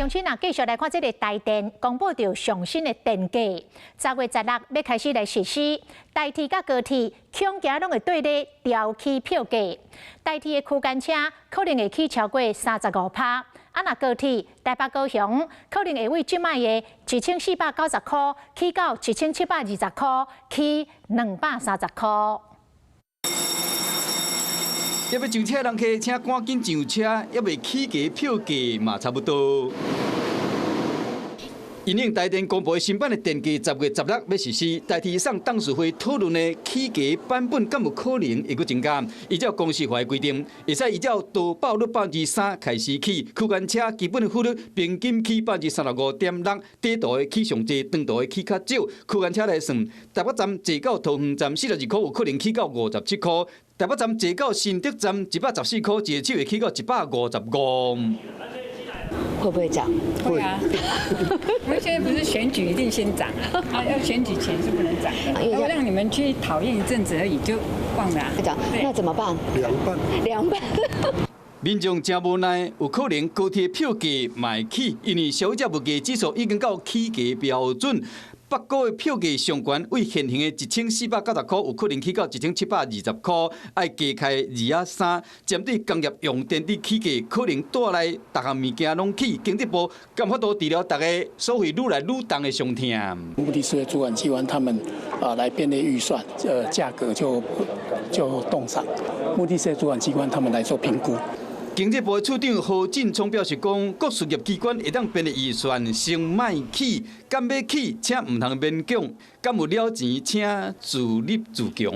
鄉親啊，繼續來看這个台電公布著上新的電價，10月16欲開始來實施，台鐵佮高鐵恐驚攏會綴咧調起票價，台鐵的區間車可能會起超過35%，啊若高鐵台北高雄可能會為這擺的1490箍起到1720箍，起230箍。欲上車人客，請趕緊上車，猶未起價票價嘛差不多。因應台電公布的新版的電價，10月16欲實施，台鐵送董事會討論的起價版本，敢有可能會閣增加？依照公司法的規定，會使依照投報率3%開始起，區間車基本的費率平均起35.6%，短途的起上濟，長途的起較少。區間車來算，台北站坐到桃園站42箍，有可能起到57箍；台北站坐到新竹站114箍，一个手會起到155。會不會漲？會啊，因為現在不是選舉一定先漲啊，要選舉前是不能漲的，要讓你們去討厭一陣子而已，就忘了。漲，那怎麼辦？涼拌。涼拌。民眾誠無奈，有可能高鐵票價嘛會起，因為消費者物價指數已經到起價標準。北高的票價上懸，為現行的1490箍，有可能起到1720箍，愛加開二仔三。針對工業用電的起價，可能帶來逐項物件攏起。經濟部敢法度治療逐家所謂愈來愈重的傷痛。目的是主管機關他們啊來編列預算，價格就凍漲。目的是主管機關他們來做評估。經濟部處長何進聰表示講，各事業機關會當編列預算，先莫起，敢欲起，請毋通勉強，敢有了錢，請自立自強。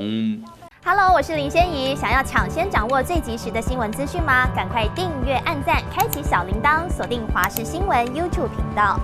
Hello，我是林仙怡，想要搶先掌握最及時的新聞資訊嗎？趕快訂閱、按讚、開啟小鈴鐺，鎖定華視新聞 YouTube 頻道。